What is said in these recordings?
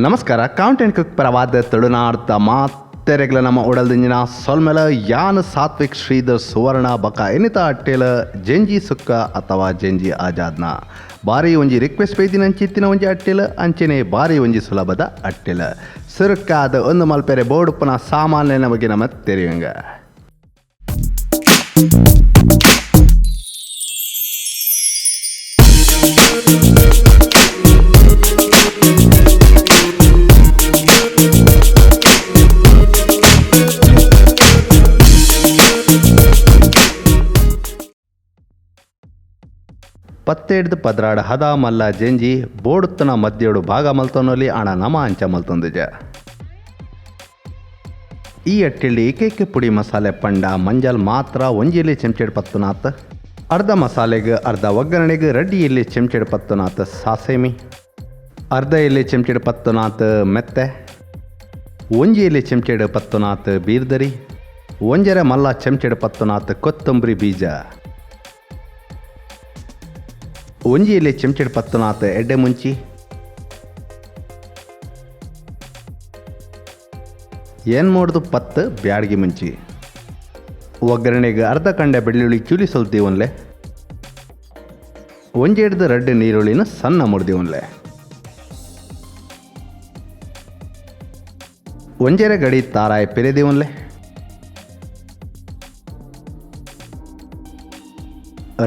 ನಮಸ್ಕಾರ, count and cook ಪರವಾದ ತುಳುನಾಡ್ದ ಮಾತೆರೆಗ್ಲ ನಮ್ಮ ಉಡಲ್ದಿಂಜಿನ ಸೊಲ್ಮೆಲ. ಯಾನ್ ಸಾತ್ವಿಕ್ ಶ್ರೀಧರ್ ಸುವರ್ಣ ಬಕ ಎನಿತ ಅಟ್ಟೆಲ ಜೆಂಜಿ ಸುಕ್ಕ ಅಥವಾ ಜೆಂಜಿ ಆಜಾದ್ನ ಬಾರಿ ಒಂಜಿ ರಿಕ್ವೆಸ್ಟ್ ಬೈದಿನ ಅಂಚಿತ್ತಿನ ಒಂಜಿ ಅಟ್ಟೆಲ, ಅಂಚೆನೆ ಬಾರಿ ಒಂಜಿ ಸುಲಭದ ಅಟ್ಟೆಲ. ಸುರುಕ್ಕಾದ ಒಂದು ಮಲ್ಪೆರೆ ಬೋಡುಪ್ಪುನ ಸಾಮಾನ್ಯನ ಬಗ್ಗೆ ನಮ್ಮ ತೆರಿಯುಂಗ. ಪತ್ತೆಡ್ದು ಪದ್ರಾಡ್ ಹದ ಮಲ್ಲ ಜೆಂಜಿ ಬೋಡುತ್ತನ ಮದ್ಯಡು ಭಾಗ ಮಲ್ತೊನೊಲಿ, ಆಣ ನಮ ಅಂಚ ಮಲ್ತೊಂದುಜ. ಈ ಅಟ್ಟಿಳ್ಳಿ ಏಕೈಕ ಪುಡಿ ಮಸಾಲೆ ಪಂಡ ಮಂಜಲ್ ಮಾತ್ರ. ಒಂಜಿ ಎಲ್ಲಿ ಚೆಂಚೆಡ್ ಪತ್ತುನಾತ್ ಅರ್ಧ ಮಸಾಲೆಗೆ, ಅರ್ಧ ಒಗ್ಗರಣೆಗೆ, ರಡ್ಡಿ ಎಲ್ಲಿ ಚೆಂಚೆಡ್ ಪತ್ತುನಾತ್ ಸಾಸೇಮಿ, ಅರ್ಧ ಎಲ್ಲಿ ಚೆಂಚೆಡ್ ಪತ್ತುನಾತ್ ಮೆತ್ತೆ, ಒಂಜಿ ಎಲ್ಲಿ ಚೆಂಚೆಡ್ ಪತ್ತುನಾತ್ ಬೀರ್ದರಿ, ಒಂಜರೆ ಮಲ್ಲ ಚೆಂಚೆಡ್ ಪತ್ತುನಾತ್ ಕೊತ್ತಂಬರಿ ಬೀಜ, ಒಂಜಿ ಎಲ್ಲಿ ಚೆಂಚೆಡ್ ಪತ್ತುನಾತ್ ಎಡ್ಡೆ ಮುಂಚಿ, ಏನ್ ಮಾಡೋದು ಪತ್ತು ಬ್ಯಾಡ್ಗಿ ಮುಂಚಿ. ಒಗ್ಗರಣೆಗೆ ಅರ್ಧ ಕಂಡೆ ಬೆಳ್ಳುಳ್ಳಿ ಚೂಲಿ ಸೊಲ್ತೀವನ್ಲೆ, ಒಂಜೆಡ್ದು ರಡ್ಡು ನೀರುಳ್ಳಿನ ಸಣ್ಣ ಮುರ್ದಿವನ್ಲೆ, ಒಂಜೆರೆ ಗಡಿ ತಾರಾಯಿ ಪಿರೆದಿವನ್ಲೆ,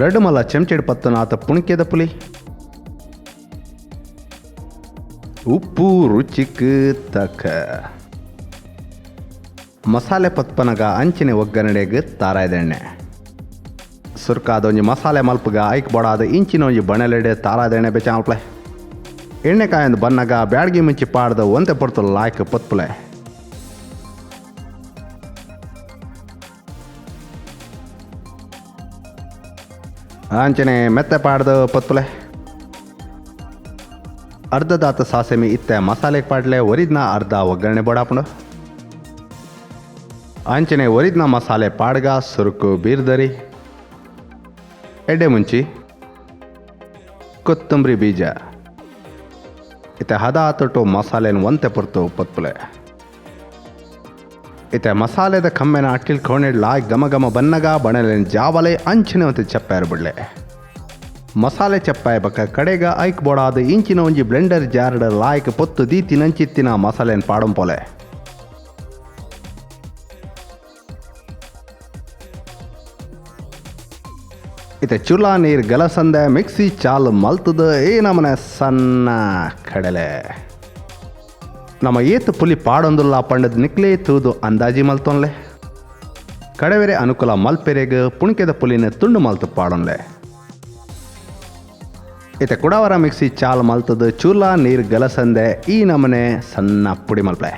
ರಡ್ಡು ಮಲ್ಲ ಚೆಂಚೆಡ್ ಪತ್ತನಾತ ಪುಣಿಕೆದ ಪುಲಿ, ಉಪ್ಪು ರುಚಿಕ್ ತಕ್ಕ. ಮಸಾಲೆ ಪತ್ಪನಗ ಅಂಚಿನ ಒಗ್ಗರಣೆಗೆ ತಾರಾಯ್ದೆಣ್ಣೆ. ಸುರ್ಕಾದ ಒಂಜಿ ಮಸಾಲೆ ಮಲ್ಪಗ ಐಕ್ ಬಡಾದ ಇಂಚಿನ ಒಂಜಿ ಬಣಲೆಡೆ ತಾರಾಯ್ದೆಣ್ಣೆ ಬೆಚ್ಚ ಮಲ್ಪಲೆ. ಎಣ್ಣೆ ಕಾಯಂದು ಬನ್ನಗ ಬ್ಯಾಡ್ಗಿ ಮುಂಚಿ ಪಾಡ್ದ ಒಂತೆ ಪೊರ್ತು ಲಾಯ್ಕ್ ಪತ್ಪುಲೆ. ಅಂಚನೆ ಮೆತ್ತೆ ಪಾಡ್ದು ಪತ್ಪುಲೆ. ಅರ್ಧದಾತ ಸಾಸೆಮಿ ಇತ್ತೆ ಮಸಾಲೆಗೆ ಪಾಡ್ಲೆ, ಒರಿದ್ನ ಅರ್ಧ ಒಗ್ಗರಣೆ ಬೋಡಾಪುಂಡು. ಅಂಚನೆ ಒರಿದ್ನ ಮಸಾಲೆ ಪಾಡ್ಗ ಸುರುಕು ಬೀರ್ದರಿ, ಎಡ್ಡೆ ಮುಂಚಿ, ಕೊತ್ತಂಬರಿ ಬೀಜ ಇತ್ತೆ ಹದ ತೊಟ್ಟು ಮಸಾಲೆನ ಒಂತೆ ಪೊರ್ತು ಪತ್ಪುಲೆ. ಇತ್ತೆ ಮಸಾಲೆದ ಕಮ್ಮೆನ ಅಟ್ಟಿಲ್ ಕೋಣೆಡ್ ಲಾಯ್ ಘಮ ಘಮ ಬನ್ನಗ ಬಣಲೆನ್ ಜಾವಲೆ, ಅಂಚಿನ ಒಂತೆ ಚಪ್ಪಾಯರ್ ಬಿಡ್ಲೆ. ಮಸಾಲೆ ಚಪ್ಪಾಯ ಬಕ್ಕ ಕಡೆಗ ಐಕ್ ಬೋಡಾದ ಇಂಚಿನ ಒಂಜಿ ಬ್ಲೆಂಡರ್ ಜಾರ್ಡ್ ಲಾಯ್ಕ್ ಪೊತ್ತು ದೀತಿನಂಚಿತ್ತಿನ ಮಸಾಲೆನ್ ಪಾಡಂಪೊಲೆ. ಇತ್ತೆ ಚುಲಾ ನೀರು ಗಲಸಂದೆ ಮಿಕ್ಸಿ ಚಾಲು ಮಲ್ತದ ಏ ನಮನೆ ಸಣ್ಣ ಕಡಲೆ. ನಮ್ಮ ಏತು ಪುಲಿ ಪಾಡೊಂದುಲ್ಲ ಪಂಡದ್ ನಿಕ್ಲೇ ತೂದು ಅಂದಾಜಿ ಮಲ್ತೊನ್ಲೆ. ಕಡವೆರೆ ಅನುಕೂಲ ಮಲ್ಪೆರೆಗ್ ಪುಣಿಕೆದ ಪುಲಿನ ತುಂಡು ಮಲ್ತು ಪಾಡೊನ್ಲೆ. ಇತ್ತೆ ಕುಡವರ ಮಿಕ್ಸಿ ಚಾಲು ಮಲ್ತದ ಚೂಲಾ ನೀರು ಗಲಸಂದೆ ಈ ನಮನೆ ಸಣ್ಣ ಪುಡಿ ಮಲ್ಪಲೆ.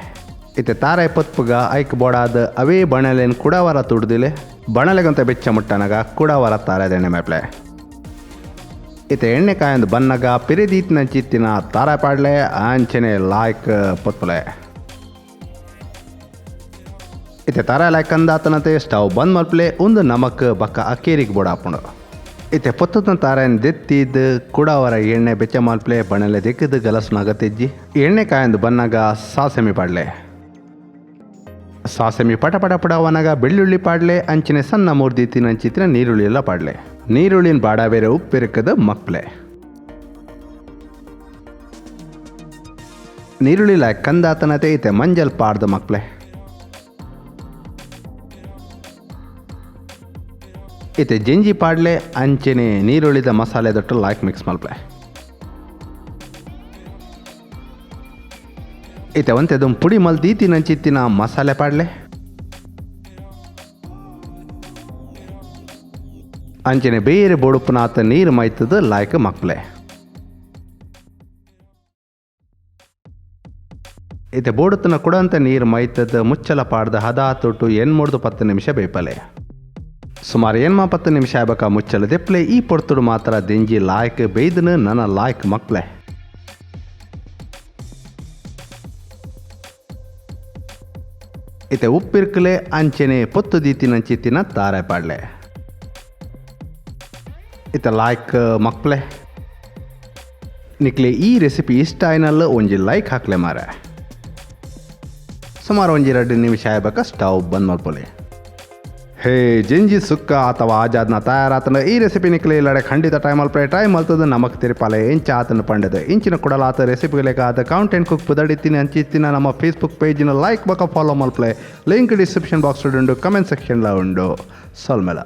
ಇತ್ತೆ ತಾರಾಯಿ ಪತ್ಪುಗ ಐಕ್ ಬೋಡಾದ ಅವೇ ಬಣಲೆನ್ ಕುಡವರ ತುಡ್ದಿಲೆ. ಬಣಲೆಗಂತ ಬೆಚ್ಚ ಮುಟ್ಟನಗ ಕುಡವರ ತಾರಾಯ್ದೆಣ್ಣೆ ಮೇಪ್ಲೆ. ಇತ್ತೆ ಎಣ್ಣೆ ಕಾಯಂದು ಬನ್ನಗ ಪಿರಿದೀತಿನ ಚಿತ್ತಿನ ತಾರಾಯ್ ಪಾಡ್ಲೆ, ಅಂಚನೆ ಲಾಯ್ಕ್ ಪತ್ಪುಲೆ. ಇತ್ತೆ ತಾರಾಯ್ ಲಾಯ್ಕ್ ಅಂದಾತನತೆ ಸ್ಟವ್ ಬಂದ್ ಮಲ್ಪಲೆ. ಒಂದು ನಮಕ್ ಬಕ್ಕ ಅಕ್ಕೇರಿಗೆ ಬೋಡಾಪುಂಡು. ಇತ್ತೆ ಪೊತ್ತದ ತಾರಾಯನ್ ದೆತ್ತಿದ್ ಕುಡವರ ಎಣ್ಣೆ ಬೆಚ್ಚ ಮಲ್ಪಲೆ. ಬಣಲೆ ದೆಕ್ಕದ ಗಲಸುನ ಅಗತ್ಯಜ್ಜಿ. ಎಣ್ಣೆ ಕಾಯಂದು ಬನ್ನಗ ಸಾಸೆಮಿ ಪಾಡ್ಲೆ. ಸಾಸೆಮಿ ಪಟ ಪಟ ಪಡವನಗ ಬೆಳ್ಳುಳ್ಳಿ ಪಾಡ್ಲೆ, ಅಂಚಿನ ಸಣ್ಣ ಮೂರ್ದಿ ಅಂಚಿತ್ತಿನ ನೀರುಳ್ಳಿ ಎಲ್ಲ ಪಾಡ್ಲೆ. ನೀರುಳ್ಳಿನ ಬಾಡ ಬೇರೆ ಉಪ್ಪಿರಕದ ಮಕ್ಲೆ. ನೀರುಳ್ಳಿ ಲಾಯ್ಕ್ ಕಂದಾತನತೆ ಇತ್ತೆ ಮಂಜಲ್ ಪಾಡ್ದ ಮಕ್ಲೆ. ಇತ್ತೆ ಜಂಜಿ ಪಾಡ್ಲೆ, ಅಂಚೆನೆ ನೀರುಳ್ಳಿದ ಮಸಾಲೆ ದೊಟ್ಟು ಲಾಯ್ಕ್ ಮಿಕ್ಸ್ ಮಲ್ಪಲೆ. ಇತ್ತೆ ಒಂತೆದು ಪುಡಿ ಮಲ್ದೀತಿನಂಚಿತ್ತಿನ ಮಸಾಲೆ ಪಾಡ್ಲೆ, ಅಂಚನೆ ಬೇರೆ ಬೊಡುಪುನಾತ ನೀರು ಮೈತದ ಲಾಯ್ಕ್ ಮಕ್ಲೆ. ಇತ್ತೆ ಬೋಡುತ್ತನ ಕುಡಂತ ನೀರು ಮೈತದ ಮುಚ್ಚಲ ಪಾಡ್ದ ಹದ ತೊಟ್ಟು ಎನ್ಮೂರ್ದು 10 ನಿಮಿಷ ಬೇಪಲೆ. ಸುಮಾರು ಏನ್ಮಾ 10 ನಿಮಿಷ ಆಬಕ ಮುಚ್ಚಲ ದೆಪ್ಲೆ. ಈ ಪೊರ್ತುಡು ಮಾತ್ರ ದೆಂಜಿ ಲಾಯ್ಕ್ ಬೇಯ್ದನು ನನ್ನ ಲಾಯ್ಕ್ ಮಕ್ಲೆ. ಇತ್ತೆ ಉಪ್ಪಿರ್ಕಲೆ, ಅಂಚೆನೆ ಪೊತ್ತು ದೀತಿನಂಚಿತ್ತಿನ ತಾರೆ ಪಾಡ್ಲೆ. ಇತ್ತೆ ಲಾಯ್ಕ್ ಮಕ್ಲೆ. ನಿಕ್ಲೆ ಈ ರೆಸಿಪಿ ಇಷ್ಟ ಆಯ್ನಲ್ಲ ಒಂಜಿ ಲೈಕ್ ಹಾಕ್ಲೆ ಮಾರೆ. ಸುಮಾರು ಒಂಜಿ 2 ನಿಮಿಷ ಆಯ್ಬೇಕ ಸ್ಟವ್ ಬಂದ್ ಮಲ್ಪೊಲಿ. ಹೇ, ಜಿಂಜಿ ಸುಕ್ಕ ಅಥವಾ ಆಜಾದ್ನ ತಯಾರಾತನ. ಈ ರೆಸಿಪಿ ನಿಕ್ಲೆ ಇಲ್ಲಡೆ ಖಂಡಿತ ಟ್ರೈ ಮಲ್ಪಲೆ. ಟ್ರೈ ಮಲ್ತದ ನಮಕ್ ತಿರಿಪಾಲೆ ಇಂಚ ಆತನ ಪಂಡದ. ಇಂಚಿನ ಕುಡಲಾತ ರೆಸಿಪಿಲೇಕಾದ ಕೌಂಟ್ ಕುಕ್ ಪುದಡಿತ್ತಿನ ಅಂಚಿತ್ತಿನ ನಮ್ಮ ಫೇಸ್ಬುಕ್ ಪೇಜಿನ ಲೈಕ್ ಬಕ ಫಾಲೋ ಮಲ್ಪಲೆ. ಲಿಂಕ್ ಡಿಸ್ಕ್ರಿಪ್ಷನ್ ಬಾಕ್ಸ್ ಉಂಡು, ಕಮೆಂಟ್ ಸೆಕ್ಷನ್ಲ ಉಂಡು. ಸೊಲ್ಮೆಲ.